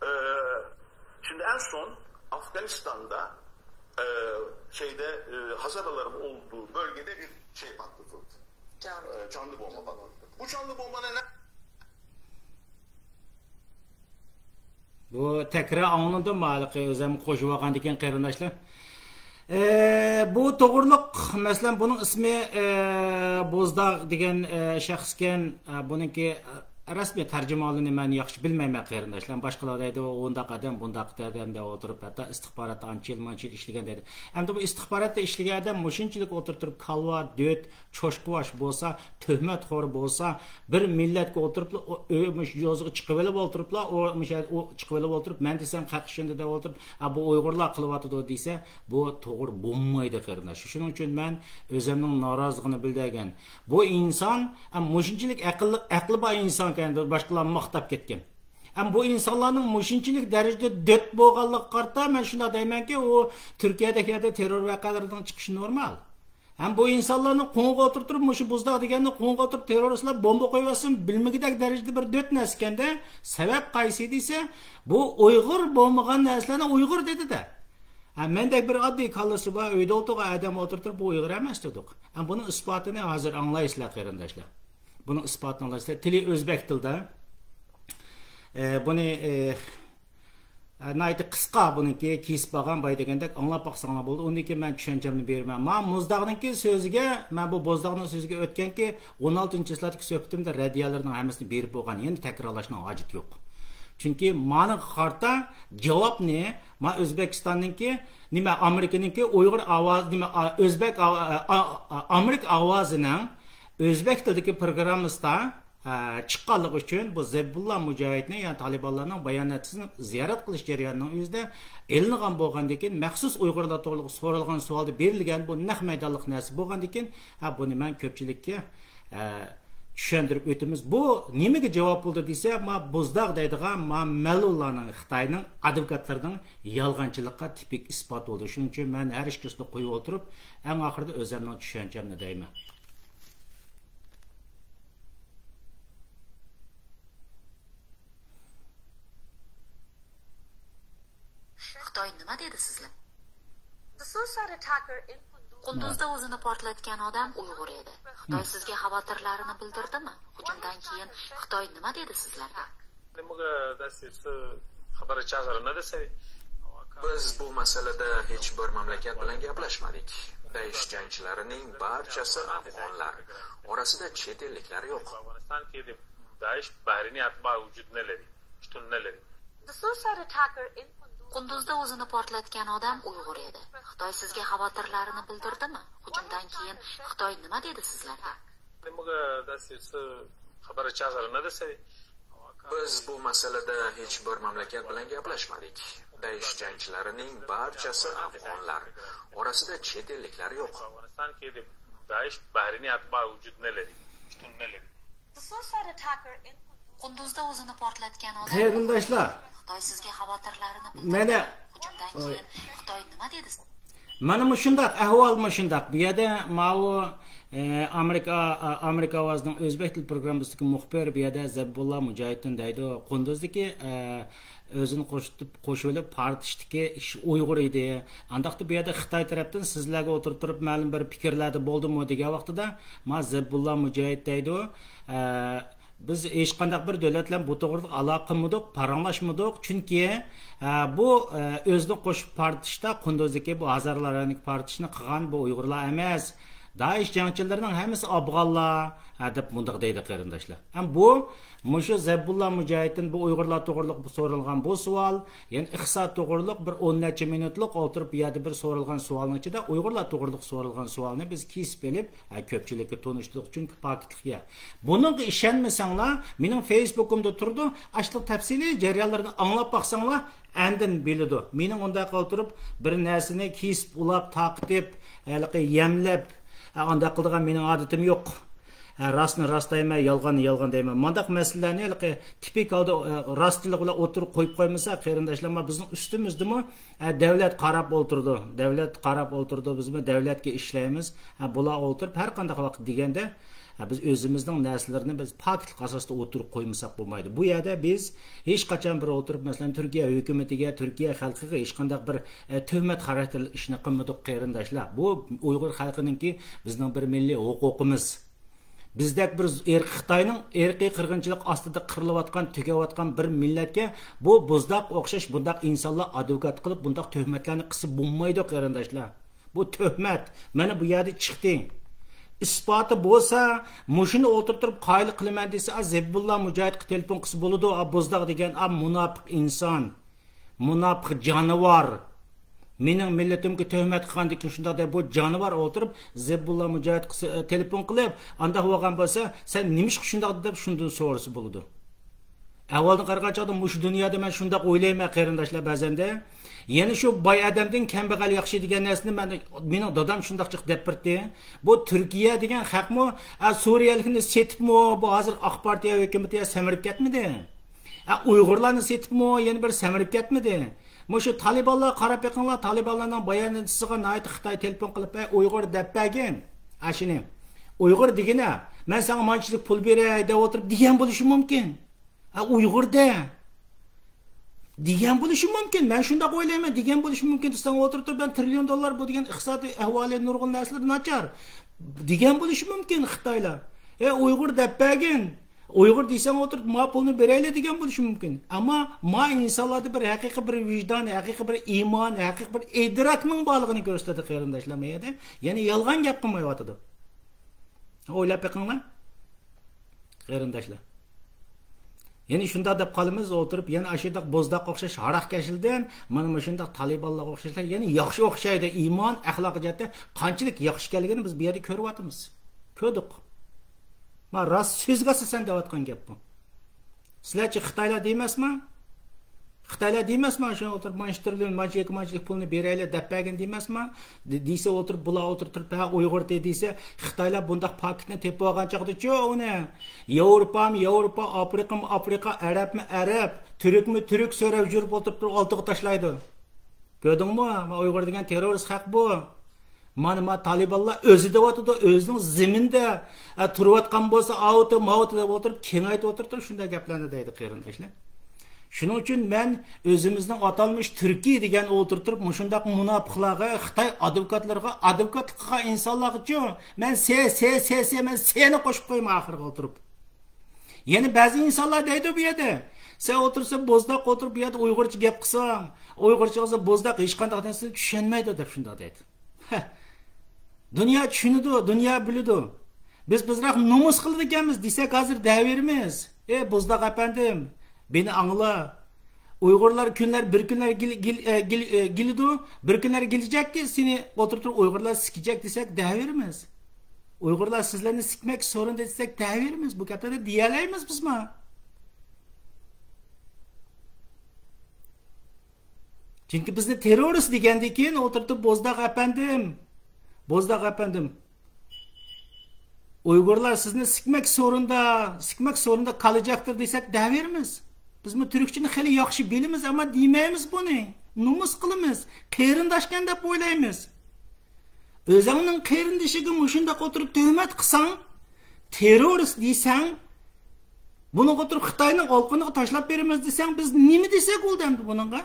Ee, şimdi en son Afganistan'da e, şeyde e, Hazaraların olduğu bölgede bir şey patlatıldı. Canlı. E, canlı bomba patlatıldı. Bu canlı bomba ne? بۇ تەكرار ئاڭلىنىدۇ، ھېلىقى ئۆزۈم قوشۇۋالغاندىكىن قېرىنداشلار. ئە، بۇ توغرۇلۇق، مەسىلەن، بۇنىڭ ئىسمى، ئە، بوزداغ دېگەن، ئە، شەخسكەن. ئە، بۇنىڭكى، ئە، رەسمىي تەرجىمىھالىنى مەن ياخشى بىلمەيمەن، قېرىنداشلار. باشقىلار دەيدۇ، ئۇنداق ئادەم، بۇنداق ئادەم دەپ ئولتۇرۇپ، ھەتتا ئىستىخباراتتا ئانچە يىل، مۇنچە يىل ئىشلىگەن دەيدۇ. ئەمدى بۇ ئىستىخباراتتا ئىشلىگەن ئادەم مۇشۇنچىلىك ئولتۇرۇپ تۇرۇپ، كالۋا، دۆت، چوشقىۋاش بولسا، تۆھمەتخور بولسا، بىر مىللەتكە ئولتۇرۇپلا، ئۇ، ئۆ-، مۇشۇ يولغا چىقىۋېلىپ ئولتۇرۇپلا، ئۇ، مۇشۇ يەردە ئۇ چىقىۋېلىپ ئولتۇرۇپ، مەن دېسەم خەق ئىشىنىدۇ دەپ ئولتۇرۇپ، ئا، بۇ ئۇيغۇرلار قىلىۋاتىدۇ دېسە، بۇ توغرا بولمايدۇ، قېرىنداش. شۇنىڭ ئۈچۈن مەن ئۆزۈمنىڭ نارازىلىقىنى بىلدۈرگەن. بۇ ئىنسان، ئا، مۇشۇنچىلىك ئەقىل، ئەقلى بار ئىنسانكەن دەپ باشقىلارنى ماختاپ كەتكەن. ئەمما بۇ ئىنسانلارنىڭ مۇشۇنچىلىك دەرىجىدە دۆت بولغانلىقىغا قارىتا، مەن شۇنداق دەيمەنكى، ئۇ تۈركىيەدەك يەردە تېررور ۋەقەلىرىنىڭ چىقىشى نورمال. ھەم بۇ ئىنسانلارنىڭ قوڭىغا ئولتۇرۇپ تۇرۇپ، مۇشۇ بۇزداغ دېگەننى قوڭىغا ئولتۇرۇپ تېررورىستلار بومبا قويۇۋەتسۇن، بىلمىگۈدەك دەرىجىدە بىر دۆت نەرسىكەندە، سەۋەب قايسى دېسە، بۇ ئۇيغۇر بولمىغان نەرسىلەرنى ئۇيغۇر دېدى-دە. ھە، مەندەك بىر ئاددىي كاللىسى بار، ئۆيدە ئولتۇرغان ئادەم ئولتۇرۇپ تۇرۇپ، بۇ ئۇيغۇر ئەمەس دېدۇق. ھە، بۇنىڭ ئىسپاتىنى ھازىر ئاڭلايسىلەر، قېرىنداشلار. بۇنىڭ ئىسپاتىنى ئاڭلايسىلەر. تىلى ئۆزبەك تىلدا. ئە، بۇنى، ئە، ناھايىتى قىسقا بۇنىڭكى كېسىپ بارغان باي دېگەندەك ئاڭلاپ باقساڭلار بولىدۇ. ئۇندىن كېيىن مەن چۈشەنچەمنى بېرىمەن. مانا موزداغنىڭكى سۆزىگە، مەن بۇ بوزداغنىڭ سۆزىگە ئۆتكەنكى ئون ئالتىنچى چىسلادىكى سۆھبىتىمدە رەددىيەلەرنىڭ ھەممىسىنى بېرىپ بولغان. يەنە تەكرارلاشنىڭ ھاجىتى يوق. چۈنكى مانىڭغا قارىتا جاۋابنى، ما ئۆزبېكىستاننىڭكى، نېمە، ئامېرىكىنىڭكى ئۇيغۇر ئاۋازى، نېمە، ئا-، ئۆزبېك ئاۋا-، ئا-، ئا-، ئامېرىكا ئاۋازىنىڭ ئۆزبېك تىلىدىكى پروگراممىسىدا ئە، چىققانلىقى ئۈچۈن بۇ زەبىھۇللا مۇجاھىدنى، يەنى تالىبانلارنىڭ باياناتچىسىنى زىيارەت قىلىش جەريانىنىڭ ئۆزىدە ئېلىنغان بولغاندىن كېيىن، مەخسۇس ئۇيغۇرلار توغرىلىق سورالغان سوئالدا بېرىلگەن بۇ نەق مەيدانلىق نەرسە بولغاندىن كېيىن، ھە، بۇنى مەن كۆپچىلىككە، ئە، چۈشەندۈرۈپ ئۆتىمىز. بۇ نېمىگە جاۋاب بولدى دېسە، ما بۇزداق دەيدىغان ما مەلۇنلارنىڭ، خىتاينىڭ ئادۋوكاتلىرىنىڭ يالغانچىلىققا تىپىك ئىسپات بولدى. شۇنىڭ ئۈچۈن مەن ھەر ئىككىسىنى قويۇپ ئولتۇرۇپ، ئەڭ ئاخىرىدا ئۆزۈمنىڭ چۈشەنچەمنى دەيمەن. خىتاي نېمە دېدى سىزلەر؟ قۇندۇزدا ئۆزىنى پارتلاتقان ئادەم ئۇيغۇر ئىدى. خىتاي سىزگە خاۋاتىرلارنى بىلدۈردىمۇ؟ ھۇجۇمدىن كېيىن خىتاي نېمە دېدى سىزلەرگە؟ بىز بۇ مەسىلىدە ھېچ بىر مەملىكەت بىلەن گەپلەشمىدۇق. دائىش جەڭچىلىرىنىڭ بارچىسى ئافغانلار. ئارىسىدا چەت ئەللىكلەر يوق. قۇندۇزدا ئۆزىنى پارتلاتقان ئادەم ئۇيغۇر ئىدى. خىتاي سىزگە خاۋاتىرلارنى بىلدۈردىمۇ؟ ھۇجۇمدىن كېيىن خىتاي نېمە دېدى سىزلەرگە؟ بىز بۇ مەسىلىدە ھېچ بىر مەملىكەت بىلەن گەپلەشمىدۇق. دائىش جەڭچىلىرىنىڭ بارچىسى ئافغانلار. ئارىسىدا چەت ئەللىكلەر يوق. قۇندۇزدا ئۆزىنى پارتلاتقان ئادەم قېرىنداشلار، خىتاي سىزگە خاۋاتىرلارنى بىلدۈردى. مانا، ھۇجۇمدىن كېيىن خىتاي نېمە دېدى؟ مانا مۇشۇنداق، ئەھۋال مۇشۇنداق. بۇ يەردە ماۋۇ، ئە، ئامېرىكا، ئا-، ئامېرىكا ئاۋازىنىڭ ئۆزبېك تىل پروگراممىسىدىكى مۇخبىر بۇ يەردە زەبىبۇللا مۇجاھىدتىن دەيدۇ. قۇندۇزدىكى، ئە، ئۆزىنى قوشۇپ، قوشۇۋېلىپ پارتلىشىدىكى ئىش ئۇيغۇر ئىدى. ئانداقتا بۇ يەردە خىتاي تەرەپتىن سىزلەرگە ئولتۇرۇپ تۇرۇپ مەلۇم بىر پىكىرلەردە بولدىمۇ دېگەن ۋاقتىدا، ما زەبىبۇللا مۇجاھىد دەيدۇ، ئە، بىز ھېچقانداق بىر دۆلەت بىلەن بۇ توغرىلىق ئالاقە قىلمىدۇق، پاراڭلاشمىدۇق. چۈنكى، ئە، بۇ، ئە، ئۆزىنى قوشۇپ پارتلىشتا قۇندۇزدىكى بۇ ھازارلار ئارىسىدىكى پارتلىشىشنى قىلغان بۇ ئۇيغۇرلار ئەمەس. دائىش جەڭچىلىرىنىڭ ھەممىسى ئافغانلار، ھە، دەپ مۇنداق دەيدۇ قېرىنداشلار. ھەم بۇ، مۇشۇ زەبىبۇللا مۇجاھىدتىن بۇ ئۇيغۇرلار توغرىلىق سورالغان بۇ سوئال، يەنى ئىقتىساد توغرىلىق بىر ئون نەچچە مىنۇتلۇق ئولتۇرۇپ بۇ يەردە بىر سورالغان سوئالنىڭ ئىچىدە ئۇيغۇرلار توغرىلىق سورالغان سوئالنى بىز كېسىپ ئېلىپ، ھە، كۆپچىلىككە تونۇشتۇردۇق، چۈنكى پاكىتلىق يا. بۇنىڭغا ئىشەنمىسەڭلار، مېنىڭ فېيسبۇكۇمدا تۇرىدۇ، ئاشۇنداق تەپسىلىي جەريانلىرىنى ئاڭلاپ باقساڭلار، ئاندىن بىلىدۇ. مېنىڭ ئۇنداق ئولتۇرۇپ، بىر نەرسىنى كېسىپ، ئۇلاپ، تارقىتىپ، ھېلىقى يەملەپ، ھە، ئانداق قىلىدىغان مېنىڭ ئادىتىم يوق. ھە، راستنى راست دەيمەن، يالغاننى يالغان دەيمەن. مانداق مەسىلىلەرنى ھېلىقى تىپىكالدا، ئە، راستچىللىق بىلەن ئوتتۇرىغا قويۇپ قويمىسا، قېرىنداشلار، ما بىزنىڭ ئۈستىمىزدىمۇ، ئە، دۆلەت قاراپ ئولتۇرىدۇ. دۆلەت قاراپ ئولتۇرىدۇ، بىزمۇ دۆلەتكە ئىشلەيمىز. ھە، بۇلار ئولتۇرۇپ ھەر قانداق ۋاقىت دېگەندە، ھە، بىز ئۆزىمىزنىڭ نەرسىلىرىنى بىز پاكىتلىق ئاساستا ئوتتۇرىغا قويمىساق بولمايدۇ. بۇ يەردە بىز ھېچقاچان بىر ئولتۇرۇپ، مەسىلەن، تۈركىيە ھۆكۈمىتىگە، تۈركىيە خەلقىگە ھېچقانداق بىر، ئە، تۆھمەت خاراكتېرلىك ئىشنى قىلمىدۇق، قېرىنداشلار. بۇ ئۇيغۇر خەلقىنىڭكى بىزنىڭ بىر مىللىي ھوقۇقىمىز. بىزدەك بىر ئىرقىي خىتاينىڭ ئىرقىي قىرغىنچىلىق ئاستىدا قىرىلىۋاتقان، تۈگەۋاتقان بىر مىللەتكە بۇ بۇزداق ئوخشاش بۇنداق ئىنسانلار ئادۋوكات قىلىپ، بۇنداق تۆھمەتلەرنى قىلسا بولمايدۇ، قېرىنداشلار. بۇ تۆھمەت. مانا بۇ يەردە چىقتى. ئىسپاتى بولسا، مۇشۇنى ئولتۇرۇپ تۇرۇپ قايىل قىلىمەن دېسە، ئا، زەبىبۇللا مۇجاھىدقا تېلېفون قىلسا بولىدۇ، ئا، بۇزداق دېگەن، ئا، مۇناپىق ئىنسان. مۇناپىق جانىۋار. مېنىڭ مىللىتىمگە تۆھمەت قىلغاندىن كېيىن شۇنداق دەپ، بۇ جانىۋار ئولتۇرۇپ، زەبىبۇللا مۇجاھىدقا س-، تېلېفون قىلىپ، ئانداق بولغان بولسا، سەن نېمىشقا شۇنداق دەپ شۇندىن سورىسا بولىدۇ. ئەھۋالدىن قارىغان چاغدا مۇشۇ دۇنيادا مەن شۇنداق ئويلايمەن، قېرىنداشلار، بەزەندە. يەنە شۇ باي ئادەمدىن كەمبەغەل ياخشى دېگەن نەرسىنى مەن، مېنىڭ دادام شۇنداق جىق دەپ بەردى. بۇ تۈركىيە دېگەن خەقمۇ، ئە، سۇرىيەلىكنى سېتىپمۇ، بۇ ھازىر ئاق پارتىيە ھۆكۈمىتى سەمرىپ كەتمىدى؟ ئە، ئۇيغۇرلارنى سېتىپمۇ، يەنە بىر سەمرىپ كەتمىدى؟ مۇشۇ تالىبانلارغا قاراپ بېقىڭلار، تالىبانلارنىڭ باياناتچىسىغا ناھايىتى خىتاي تېلېفون قىلىپ، ئە، ئۇيغۇر دەپ بەرگىن. ئاشۇنى. ئۇيغۇر دېگىنە، مەن ساڭا مانچىلىك پۇل بېرەي دەپ ئولتۇرۇپ دېگەن بولۇشى مۇمكىن. ھە، ئۇيغۇر دە. دېگەن بولۇشى مۇمكىن. مەن شۇنداق ئويلايمەن. دېگەن بولۇشى مۇمكىن. ساڭا ئولتۇرۇپ تۇرۇپ، مەن تىرىليون دوللار بۇ دېگەن ئىقتىسادىي ئەھۋالى نۇرغۇن نەرسىلەر ناچار. دېگەن بولۇشى مۇمكىن خىتايلار. ئە، ئۇيغۇر دەپ بەرگىن. ئۇيغۇر دېسەڭ ئولتۇرۇپ، ما پۇلنى بېرەيلى دېگەن بولۇشى مۇمكىن. ئەمما ما ئىنسانلاردا بىر ھەقىقىي بىر ۋىجدان، ھەقىقىي بىر ئىمان، ھەقىقىي بىر ئىدراكنىڭ بارلىقىنى كۆرسىتىدۇ قېرىنداشلار ما يەردە. يەنى يالغان گەپ قىلمايۋاتىدۇ. ئويلاپ بېقىڭلار. قېرىنداشلار. يەنە شۇنداق دەپ قالىمىز، ئولتۇرۇپ، يەنە ئاشۇنداق بوزداققا ئوخشاش ھاراق كەشىلدىن، مانا مۇشۇنداق تالىبانلارغا ئوخشاشلار، يەنە ياخشى ئوخشايدۇ، ئىمان، ئەخلاق جەھەتتە قانچىلىك ياخشى ئىكەنلىكىنى بىز بۇ يەردە كۆرۈۋاتىمىز. كۆردۇق. ما راست سۆزگە ئاساسەن دەۋاتقان گەپ بۇ. سىلەرچە خىتايلار دېمەسمۇ؟ خىتايلار دېمەسمۇ شۇ ئولتۇرۇپ مانچە تىرىليون، مانچە ئىككى مانچىلىك پۇلنى بېرەيلى دەپ بەرگىن دېمەسمۇ؟ دېسە ئولتۇرۇپ، بۇلار ئولتۇرۇپ تۇرۇپ، ھە، ئۇيغۇر دېسە، خىتايلار بۇنداق پاكىتنى تېپىپ ئالغان چاغدىچۇ ئۇنى ياۋروپامۇ ياۋروپا، ئافرىقىمۇ ئافرىقا، ئەرەبمۇ ئەرەب، تۈركمۇ تۈرك سۆرەپ يۈرۈپ ئولتۇرۇپ تۇرۇپ ئالدىغا تاشلايدۇ. كۆردۈڭمۇ؟ ئۇيغۇر دېگەن تېررورىست خەق بۇ. مانا، ما تالىبانلار ئۆزى دەۋاتىدۇ، ئۆزىنىڭ زېمىنىدە، ئە، تۇرۇۋاتقان بولسا، ئاۋۇتى، ماۋۇتى دەپ ئولتۇرۇپ، كېڭەيتىپ ئولتۇرۇپ، شۇنداق گەپلەرنى دەيدۇ، قېرىنداشلار. شۇنىڭ ئۈچۈن مەن ئۆزىمىزنىڭ ئاتالمىش تۈركىي دېگەن ئولتۇرتۇپ، مۇشۇنداق مۇناپىقلارغا، خىتاي ئادۋوكاتلىرىغا، ئادۋوكاتلىق قىلغان ئىنسانلارغىچۇ، مەن سې، سې، سې، سې، مەن سېنى قوشۇپ قويىمەن ئاخىرىغا ئولتۇرۇپ. يەنە بەزى ئىنسانلار دەيدۇ بۇ يەردە، سەن ئولتۇرسا بوزداق ئولتۇرۇپ بۇ يەردە ئۇيغۇرچە گەپ قىلساڭ، ئۇيغۇرچە قىلسا بوزداق ھېچقانداق نەرسىنى چۈشەنمەيدۇ دەپ شۇنداق دەيدۇ. ھە. دۇنيا چۈشىنىدۇ، دۇنيا بىلىدۇ. بىز بىزراق نومۇس قىلىدىكەنمىز دېسەك ھازىر دەۋېرىمىز. ئى بوزداق ئەپەندىم، مېنى ئاڭلا. ئۇيغۇرلار كۈنلەر، بىر كۈنلەر گېل-، گېل-، ئە، گېل-، ئە، گېلىدۇ، بىر كۈنلەر گېلىجەككى سېنى ئولتۇرتۇپ ئۇيغۇرلار سىكىجەك دېسەك دەۋېرىمىز. ئۇيغۇرلار سىزلەرنى سىكمەك سورۇندا دېسەك دەۋېرىمىز. بۇ گەپلەرنى دېيەلەيمىز بىزمۇ. چۈنكى بىزنى تېررورىست دېگەندىن كېيىن ئولتۇرتۇپ بوزداق ئەپەندىم، بوزداق ئەپەندىم، ئۇيغۇرلار سىزنى سىكمەك سورۇندا، سىكمەك سورۇندا قالىجاقتۇر دېسەك دەۋېرىمىز. بىزمۇ تۈركچىنى خېلى ياخشى بىلىمىز، ئەمما دېمەيمىز بۇنى. نومۇس قىلىمىز. قېرىنداشكەن دەپ ئويلايمىز. ئۆزۈڭنىڭ قېرىندىشىگە مۇشۇنداق ئولتۇرۇپ تۆھمەت قىلساڭ، تېررورىست دېسەڭ، بۇنىڭغا ئولتۇرۇپ خىتاينىڭ ئالقىنىغا تاشلاپ بېرىمىز دېسەڭ، بىز نېمە دېسەك بولدى ئەمدى بۇنىڭغا؟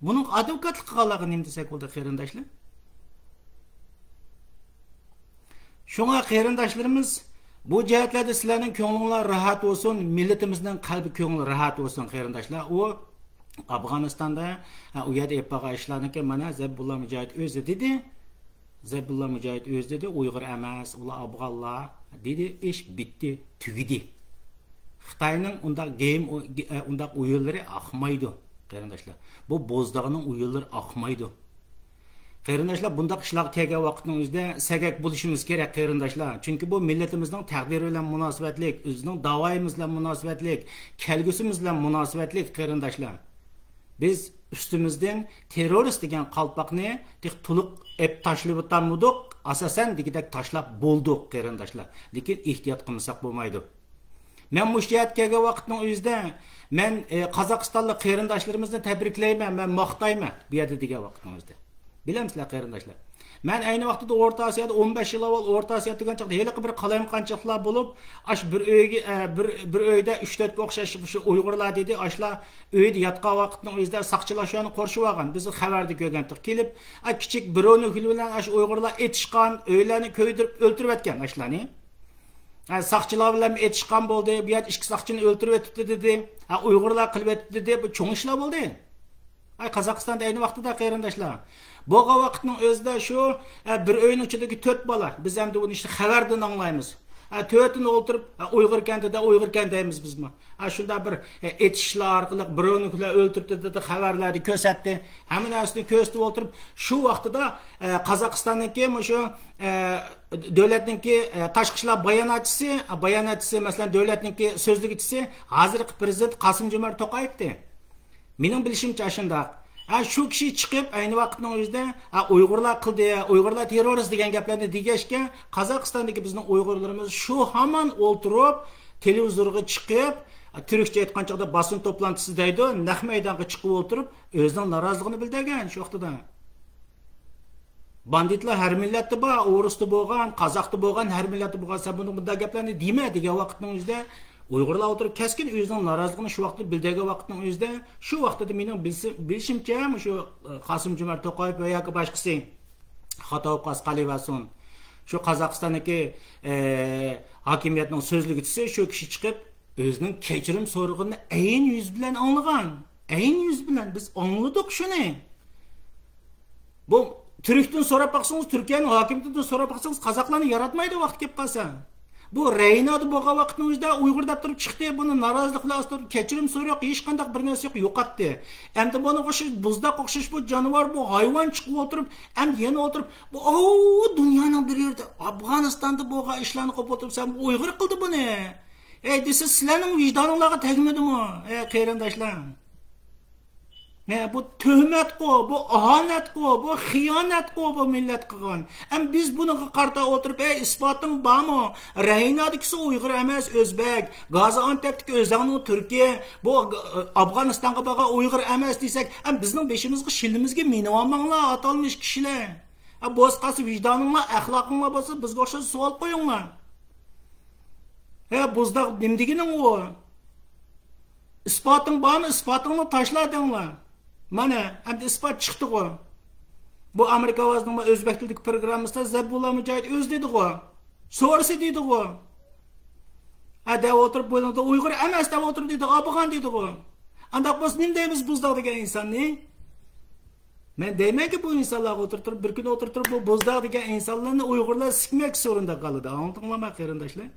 بۇنىڭغا ئادۋوكاتلىق قىلغانلارغا نېمە دېسەك بولدى، قېرىنداشلار؟ شۇڭا قېرىنداشلىرىمىز، بۇ جەھەتلەردە سىلەرنىڭ كۆڭلۈڭلار راھەت بولسۇن، مىللىتىمىزنىڭ قەلبى كۆڭلى راھەت بولسۇن، قېرىنداشلار. ئۇ ئافغانىستاندا، ھە، ئۇ يەردە ئېلىپ بارغان ئىشلارنىڭكى مانا زەبىبۇللا مۇجاھىد ئۆزى دېدى. زەبىبۇللا مۇجاھىد ئۆزى دېدى، ئۇيغۇر ئەمەس، ئۇلار ئافغانلار دېدى، ئىش بىتتى، تۈگىدى. خىتاينىڭ ئۇنداق گېيىم، ئۇنداق ئويۇنلىرى ئاقمايدۇ، قېرىنداشلار. بۇ بوزداغنىڭ ئويۇنلىرى ئاقمايدۇ. قېرىنداشلار، بۇنداق ئىشلارغا كەلگەن ۋاقىتنىڭ ئۆزىدە سەگەك بولۇشىمىز كېرەك، قېرىنداشلار. چۈنكى بۇ مىللىتىمىزنىڭ تەقدىرى بىلەن مۇناسىۋەتلىك، ئۆزىنىڭ داۋايىمىز بىلەن مۇناسىۋەتلىك، كەلگۈسىمىز بىلەن مۇناسىۋەتلىك، قېرىنداشلار. بىز ئۈستىمىزدىن تېررورىست دېگەن قالپاقنى تېخى تولۇق ئېپ تاشلىۋېتالمىدۇق، ئاساسەن دېگۈدەك تاشلاپ بولدۇق، قېرىنداشلار. لېكىن ئېھتىيات قىلمىساق بولمايدۇ. مەن مۇشۇ يەرگە كەلگەن ۋاقىتنىڭ ئۆزىدە مەن، ئە، قازاقىستانلىق قېرىنداشلىرىمىزنى تەبرىكلەيمەن، مەن ماختايمەن بۇ يەردە دېگەن ۋاقىتنىڭ ئۆزىدە. بىلەمسىلەر، قېرىنداشلار؟ مەن ئەينى ۋاقتىدا ئورتا ئاسىيادا، ئون بەش يىل ئاۋۋال ئورتا ئاسىيا دېگەن چاغدا ھېلىقى بىر قالايمىقانچىلىقلار بولۇپ، ئاش بىر ئۆيگە، ئە، بىر، بىر ئۆيدە ئۈچ تۆت ئوخشاش شۇ ئۇيغۇرلار دېدى، ئاشۇلار ئۆيدە ياتقان ۋاقىتنىڭ ئۆزىدە ساقچىلار شۇلارنى قورشىۋالغان. بىز خەۋەردە كۆرگەنتۇق. كېلىپ، ئا، كىچىك برونوفل بىلەن ئاشۇ ئۇيغۇرلار ئېتىشقان، ئۆيلەرنى كۆيدۈرۈپ ئۆلتۈرۈۋەتكەن ئاشۇلارنى. ھە، ساقچىلار بىلەن ئېتىشقان بولدى، بۇ يەردە ئىككى ساقچىنى ئۆلتۈرۈۋېتىپتۇ دېدى. ھە، ئۇيغۇرلار قىلىۋېتىپتۇ دېدى، بۇ چوڭ ئىشلار بولدى. ھە، قازاقىستاندا ئەينى ۋاقتىدا قېرىنداشلار. بولغان ۋاقىتنىڭ ئۆزىدە شۇ، ھە، بىر ئۆينىڭ ئىچىدىكى تۆت بالا، بىز ئەمدى بۇنى ئىشتە خەۋەردىن ئاڭلايمىز. ھە، تۆتىنى ئولتۇرۇپ، ھە، ئۇيغۇر كەنتىدە، ئۇيغۇر كەنتى دەيمىز بىزمۇ. ھە، شۇنداق بىر، ھە، ئېتىشلار ئارقىلىق بىرەۋنىڭكىلەر ئۆلتۈرۈپتۇ دېدى، خەۋەرلەردە كۆرسەتتى. ھەممە نەرسىنى كۆرسىتىپ ئولتۇرۇپ، شۇ ۋاقتىدا، ئە، قازاقىستاننىڭكى مۇشۇ، ئە، دۆلەتنىڭكى، ئە، تاشقى ئىشلار باياناتچىسى، باياناتچىسى، مەسىلەن، دۆلەتنىڭكى سۆزلىگۈچىسى ھازىرقى پرېزىدېنت قاسىم جۆمەرت توقايېۋتى. مېنىڭ بىلىشىمچە ئاشۇنداق. ھە، شۇ كىشى چىقىپ، ئەينى ۋاقىتنىڭ ئۆزىدە، ھە، ئۇيغۇرلار قىلدى، ئۇيغۇرلار تېررورىست دېگەن گەپلەرنى دېگەچكە، قازاقىستاندىكى بىزنىڭ ئۇيغۇرلىرىمىز شۇ ھامان ئولتۇرۇپ، تېلېۋىزورغا چىقىپ، تۈركچە ئېيتقان چاغدا باسىن توپلانتىسى دەيدۇ، نەق مەيدانغا چىقىپ ئولتۇرۇپ، ئۆزىنىڭ نارازىلىقىنى بىلدۈرگەن شۇ ۋاقتىدا. باندىتلار ھەر مىللەتتە بار، ئورۇستا بولغان، قازاقتا بولغان، ھەر مىللەتتە بولغان، سەن بۇنىڭ بۇنداق گەپلەرنى دېمە دېگەن ۋاقىتنىڭ ئۆزىدە ئۇيغۇرلار ئولتۇرۇپ كەسكىن ئۆزىنىڭ نارازىلىقىنى شۇ ۋاقىتتا بىلدۈرگەن ۋاقىتنىڭ ئۆزىدە، شۇ ۋاقتىدا مېنىڭ بىلسە-، بىلىشىمچە، مۇشۇ، ئە، قاسىم جۆمەرت توقايېۋ ۋە ياكى باشقىسى، خاتا ئوقۇپ قالسا قېلىۋەرسۇن. شۇ قازاقىستاندىكى، ئە، ھاكىمىيەتنىڭ سۆزلىگۈچىسى شۇ كىشى چىقىپ، ئۆزىنىڭ كەچۈرۈم سورىغىنىنى ئەينى يۈز بىلەن ئاڭلىغان. ئەينى يۈز بىلەن بىز ئاڭلىدۇق شۇنى. بۇ تۈركتىن سوراپ باقسىڭىز، تۈركىيەنىڭ ھاكىمىيىتىدىن سوراپ باقسىڭىز، قازاقلارنى ياراتمايدۇ ۋاقتى كېلىپ قالسا. بۇ رەينادا بولغان ۋاقىتنىڭ ئۆزىدە ئۇيغۇر دەپ تۇرۇپ چىقتى، بۇنى نارازىلىق بىلەن ئاستىرىپ كەچۈرۈم سوراپ، ھېچقانداق بىر نەرسە يوق، يوقاتتى. ئەمدى بۇنىڭغا ئوخشاش، بۇزداق ئوخشاش بۇ جانىۋار، بۇ ھايۋان چىقىپ ئولتۇرۇپ، ئەمدى يەنە ئولتۇرۇپ، بۇ، ئاۋۇ دۇنيانىڭ بىر يېرىدە، ئافغانىستاندا بولغان ئىشلارنى قوپۇپ ئولتۇرۇپ، سەن بۇ ئۇيغۇر قىلدى بۇنى. ئەي دېسە، سىلەرنىڭ ۋىجدانىڭلارغا تەگمىدىمۇ، ئەي قېرىنداشلار؟ ھە، بۇ تۆھمەتقۇ، بۇ ئاھانەتقۇ، بۇ خىيانەتقۇ بۇ مىللەت قىلغان. ئەم بىز بۇنىڭغا قارىتا ئولتۇرۇپ، ئەي، ئىسپاتىڭ بارمۇ؟ رەينادىكىسى ئۇيغۇر ئەمەس، ئۆزبەك. گازىئانتەپتىكى ئۆزەڭنىڭ تۈركى، بۇ ئافغانىستانغا بارغان ئۇيغۇر ئەمەس دېسەك، ئەم بىزنىڭ بېشىمىزغا شىلىمىزگە مىنىۋالماڭلار، ئاتالمىش كىشىلەر. ھە، بولسا قالسا ۋىجدانىڭلار، ئەخلاقىڭلار بولسا بىزگە ئوخشاش سوئال قويۇڭلار. ھە، بوزداق نېمە دېگىنىڭ ئۇ؟ ئىسپاتىڭ بارمۇ؟ ئىسپاتىڭنى تاشلا دەڭلار. مانا، ئەمدى ئىسپات چىقتىغۇ. بۇ ئامېرىكا ئاۋازىنىڭ ئۆزبەك تىلىدىكى پروگراممىسىدا زەبىھۇللا مۇجاھىد ئۆزى دېدىغۇ. سورىسى دېدىغۇ. ھە، دەپ ئولتۇرۇپ، بۇنىڭدا ئۇيغۇر ئەمەس دەپ ئولتۇرۇپ دېدىغۇ، ئافغان دېدىغۇ. ئانداق بولسا نېمە دەيمىز بوزداق دېگەن ئىنساننى؟ مەن دەيمەنكى، بۇ ئىنسانلارغا ئولتۇرۇپ تۇرۇپ، بىر كۈنى ئولتۇرۇپ تۇرۇپ، بۇ بوزداق دېگەن ئىنسانلارنى ئۇيغۇرلار سىكمەك سورۇندا قالىدۇ. ئاڭلىدىڭلارمۇ، قېرىنداشلار؟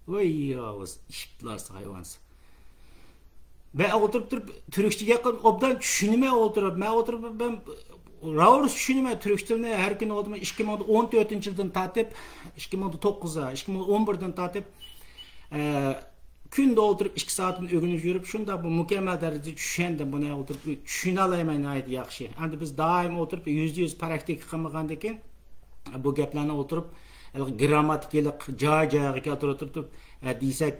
ۋاي ياۋۇز، ئىپلاس ھايۋانسىز. مەن ئولتۇرۇپ تۇرۇپ، تۈركچە گەپ قىلىپ، ئوبدان چۈشىنىمەن ئولتۇرۇپ. مەن ئولتۇرۇپ، مەن راۋۇرۇس چۈشىنىمەن تۈرك تىلىنى. ھەر كۈنى ئولتۇرۇپ، ئىككى مىڭ ئون تۆتىنچى يىلدىن تارتىپ، ئىككى مىڭ توققۇز، ئىككى مىڭ ئون بىردىن تارتىپ، ئە، كۈندە ئولتۇرۇپ ئىككى سائەتنى ئۆگىنىپ يۈرۈپ، شۇنداق بىر مۇكەممەل دەرىجىدە چۈشەندىم. بۇنى ئولتۇرۇپ چۈشىنەلەيمەن ناھايىتى ياخشى. ئەمدى بىز دائىم ئولتۇرۇپ يۈزدە يۈز پراكتىكا قىلمىغاندىكىن، بۇ گەپلەرنى ئولتۇرۇپ، ھېلىقى گرامماتىكىلىق جاي-جايىغا كەلتۈرۈپ تۇرۇپ، ئە، دېسەك،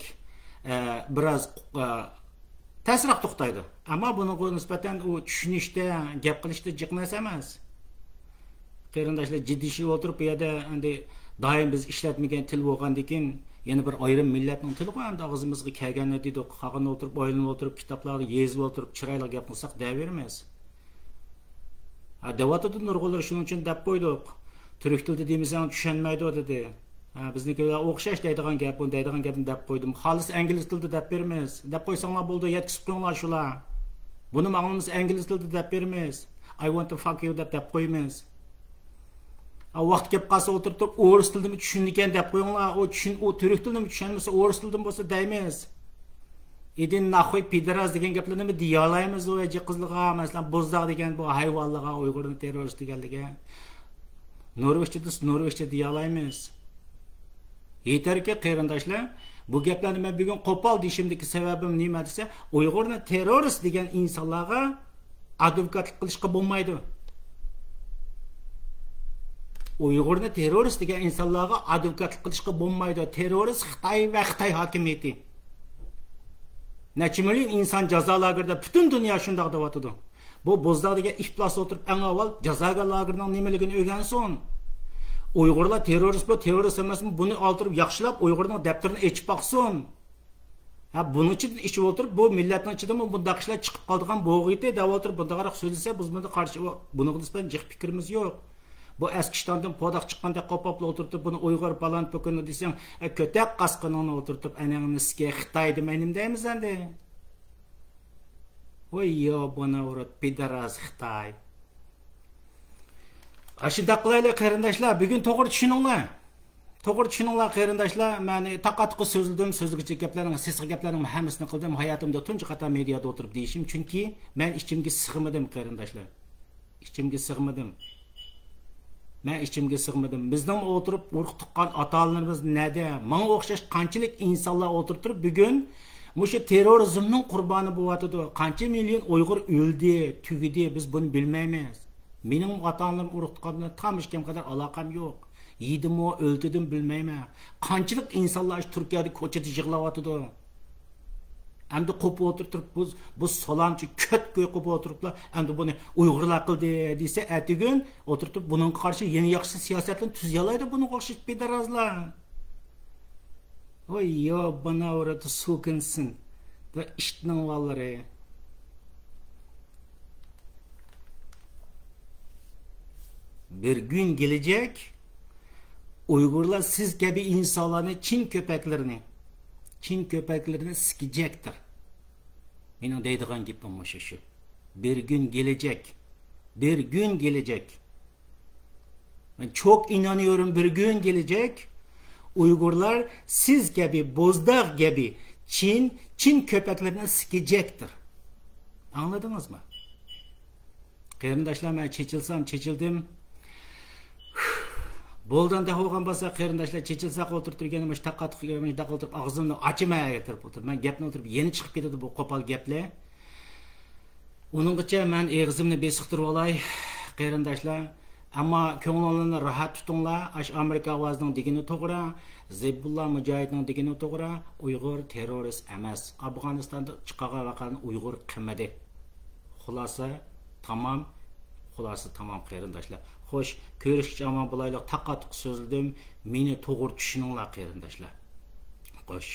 ئە، بىراز، ئە، تەسرەك توختايدۇ. ئەمما بۇنىڭغا نىسبەتەن ئۇ چۈشىنىشتە، گەپ قىلىشتا جىق نەرسە ئەمەس. قېرىنداشلار، جىددىيلىشىپ ئولتۇرۇپ، بۇ يەردە ئەمدى دائىم بىز ئىشلەتمىگەن تىل بولغاندىكىن، يەنە بىر ئايرىم مىللەتنىڭ تىلىغۇ، ئەمدى ئاغزىمىزغا كەلگەننى دېدۇق، قالغىنىنى ئولتۇرۇپ، ئويلىنىپ ئولتۇرۇپ، كىتابلارغا يېزىپ ئولتۇرۇپ، چىرايلىق گەپ قىلساق دەۋېرىمىز. ھە، دەۋاتىدۇ نۇرغۇنلىرى، شۇنىڭ ئۈچۈن دەپ قويدۇق. تۈرك تىلىدا دېمىسەڭ چۈشەنمەيدۇ دېدى. ھە، بىزنىڭكىلەر ئوخشاش دەيدىغان گەپ، بۇنى دەيدىغان گەپنى دەپ قويدۇم. خالىس ئىنگلىز تىلىدا دەپ بېرىمىز. دەپ قويساڭلار بولدى، يەتكۈزۈپ قويۇڭلار شۇلار. بۇنىمۇ ئاڭلىمىسا ئىنگلىز تىلىدا دەپ بېرىمىز. I want to fuck you دەپ، دەپ قويىمىز. ھە، ۋاقتى كەپ قالسا ئولتۇرۇپ تۇرۇپ، ئورۇس تىلىنىمۇ چۈشىنىدىكەن دەپ قويۇڭلار. ئۇ چۈشۈن-، ئۇ تۈرك تىلىنىمۇ چۈشەنمىسە، ئورۇس تىلىدىن بولسا دەيمىز. ئىدى ناخۇي پىدىراز دېگەن گەپلەرنىمۇ دېيەلەيمىز ئۇ ئەجە قىزلىغا، مەسىلەن، بوزداق دېگەن بۇ ھايۋانلىغا، ئۇيغۇرنى تېررورىست دېگەنلىگە. نورۋېگچىدا نورۋېگچە دېيەلەيمىز. يېتەركى، قېرىنداشلار، بۇ گەپلەرنى مەن بۈگۈن قوپال دېيىشىمدىكى سەۋەبىم نېمە دېسە، ئۇيغۇرنى تېررورىست دېگەن ئىنسانلارغا ئادۋوكاتلىق قىلىشقا بولمايدۇ. ئۇيغۇرنى تېررورىست دېگەن ئىنسانلارغا ئادۋوكاتلىق قىلىشقا بولمايدۇ. تېررورىست خىتاي ۋە خىتاي ھاكىمىيىتى. نەچچە مىليون ئىنسان جازا لاگېرىدا، پۈتۈن دۇنيا شۇنداق دەۋاتىدۇ. بۇ بوزداق دېگەن ئىپلاس ئولتۇرۇپ، ئەڭ ئاۋۋال جازاگەر لاگېرىنىڭ نېمىلىكىنى ئۆگەنسۇن. ئۇيغۇرلار تېررورىست بۇ، تېررورىست ئەمەسمۇ، بۇنى ئالدۇرۇپ ياخشىلاپ ئۇيغۇرنىڭ دەپتىرىنى ئېچىپ باقسۇن. ھە، بۇنىڭ ئىچىدىن ئېچىپ ئولتۇرۇپ، بۇ مىللەتنىڭ ئىچىدىمۇ بۇنداق ئىشلار چىقىپ قالىدىغان بولغىيتى دەپ ئولتۇرۇپ، بۇنداقراق سۆزلىسە، بىز بۇنىڭغا قارشى، بۇنىڭغا نىسبەتەن جىق پىكرىمىز يوق. بۇ ئەسكى ئىشتاندىن پوداق چىققاندەك قوپاپلا ئولتۇرۇپ، بۇنى ئۇيغۇر پالان پوكۇنى دېسەڭ، ئە، كۆتەك قاسقىنىڭنى ئولتۇرتۇپ، ئەنەڭنى سىكە خىتاي دېمەينىم دەيمىز ئەمدى. ۋاي يابانا ئۇرۇت پىداراز خىتاي. ئاشۇنداق قىلايلى قېرىنداشلار، بۈگۈن توغرا چۈشىنىڭلار. توغرا چۈشىنىڭلار قېرىنداشلار، مەن تاقا-تۇقا سۆزلىدىم، سۆزلىگۈچە گەپلەرنىڭ، سېسىق گەپلەرنىڭ ھەممىسىنى قىلدىم. ھاياتىمدا تۇنجى قېتىم مېدىيادا ئولتۇرۇپ دېيىشىم، چۈنكى مەن ئىچىمگە سىغمىدىم قېرىنداشلار. ئىچىمگە سىغمىدىم. مەن ئىچىمگە سىغمىدىم. بىزنىڭ ئولتۇرۇپ ئۇرۇق تۇغقان ئاتا-ئانىلىرىمىز نەدە؟ ماڭا ئوخشاش قانچىلىك ئىنسانلار ئولتۇرۇپ تۇرۇپ، بۈگۈن مۇشۇ تېررورىزمنىڭ قۇربانى بولۇۋاتىدۇ. قانچە مىليون ئۇيغۇر ئۆلدى، تۈگىدى، بىز بۇنى بىلمەيمىز. مېنىڭ ئاتا-ئانىلىرىم ئۇرۇق تۇغقان بىلەن تام ئىككىم قەدەر ئالاقەم يوق. يېدىمۇ، ئۆلتۈردىمۇ بىلمەيمەن. قانچىلىك ئىنسانلار شۇ تۈركىيەدە كوچىدا يىغلاۋاتىدۇ. ئەمدى قوپۇپ ئولتۇرۇپ تۇرۇپ، بۇ، بۇ سالامچى كۆت كوي قوپۇپ ئولتۇرۇپلا، ئەمدى بۇنى ئۇيغۇرلار قىلدى دېسە، ئەتىگۈن ئولتۇرۇپ تۇرۇپ، بۇنىڭغا قارشى يەنە ياخشى سىياسەتلەرنى تۈزىيەلەيدۇ بۇنىڭغا ئوخشاش پىدىرازلار. ۋاي يابانا ئۇرۇت سۇكىنسىن. بۇ ئىتنىڭ بالىلىرى. بىر كۈن كېلىجەك، ئۇيغۇرلار سىز كەبى ئىنسانلارنى، چىن كۆپەكلىرىنى، چىن كۆپەكلىرىنى سىكىجەكتىر. مېنىڭ دەيدىغان گېپىم مۇشۇ شۇ. بىر كۈن كېلىجەك. بىر كۈن كېلىجەك. مەن چوك ئىنانىيورۇم، بىر كۈن كېلىجەك. ئۇيغۇرلار سىز كەبى، بوزداغ كەبى، چىن، چىن كۆپەكلىرىنى سىكىجەكتىر. ئاڭلىدىڭىزمۇ؟ قېرىنداشلار، مەن چېچىلسام چېچىلدىم. بولدى، ئانداق بولغان بولسا، قېرىنداشلار، چېچىلساق ئولتۇرۇپ تۇرغىنى مۇشۇ تاقا-تۇقا، مۇشۇنداق ئولتۇرۇپ ئاغزىمنى ئاچىمەن ئولتۇرۇپ. مەن گەپنى ئولتۇرۇپ يەنە چىقىپ كېتىدۇ بۇ قوپال گەپلەر. ئۇنىڭغىچە مەن ئېغىزىمنى بېسىقتۇرۇۋالاي، قېرىنداشلار. ئەمما كۆڭلۈڭلارنى راھەت تۇتۇڭلار. ئاش ئامېرىكا ئاۋازىنىڭ دېگىنى توغرا، زېبۇللا مۇجاھىدنىڭ دېگىنى توغرا، ئۇيغۇر تېررورىست ئەمەس. ئافغانىستاندا چىقارغان ۋەقەنى ئۇيغۇر قىلمىدى. خۇلاسە تامام، خۇلاسە تامام، قېرىنداشلار. خوش، كۆرۈشكىچە ئامان بولايلۇق. تاقا-تۇقا سۆزلىدىم. مېنى توغرا چۈشىنىڭلار، قېرىنداشلار. خوش.